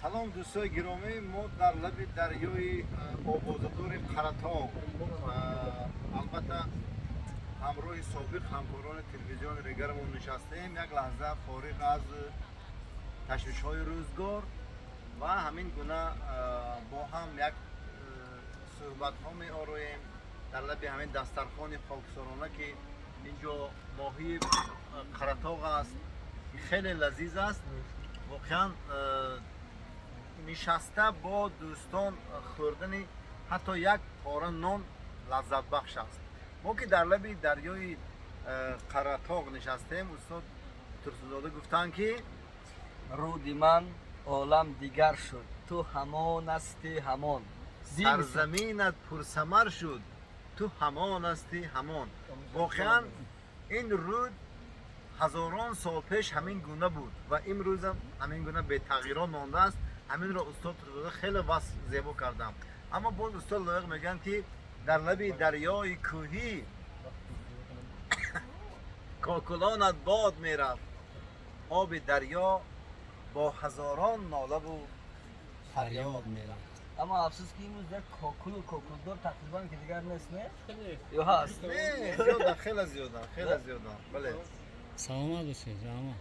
Салом, дӯстои гиромӣ. Мо дар лаби дарёи овозадори Қаратоғ, албатта, ҳамроҳи собиқ ҳамкорони телевизиони Регарамон нишастем. Як лаҳза фориғ аз ташвишҳои рӯзгор ва ҳамин гуна бо ҳам як суҳбатҳо меороем дар лаби ҳамин дастархони хоксорона, ки ин ҷо моҳии Қаратоғ аст, ки хеле лазиз аст. Воқеан, нишаста бо дӯстон хӯрдани ҳатто як пора нон лаззатбахш аст. Мо ки дар лаби дарёи Қаратоғ нишастем, устод Турсунзода гуфтанд, ки Руди ман, олам дигар шуд, ту ҳамон ҳастӣ, ҳамон. Сарзаминат пурсамар шуд, ту ҳамон ҳастӣ, ҳамон. Воқеан, ин руд ҳазорон сол пеш ҳамин гуна буд ва имрӯзам ҳамин гуна бетағйирот мондааст. Ҳаминро устод Турсунзода хеле васф зебо кардам. Аммо боз устод Лоиқ мегӯянд, ки дар лаби дарёи кӯҳӣ кокулонат бод мерафт, оби дарё бо ҳазорон нолаву фарёд мерафт. Аммо афсӯс, ки имрӯз як кокулу кокулдор тақрибан ки дигар нест, не? Ё ҳаст? Не, зиёдан, хеле зиёдан, хеле зиёдан, бале. Саломат бошед, раҳмат.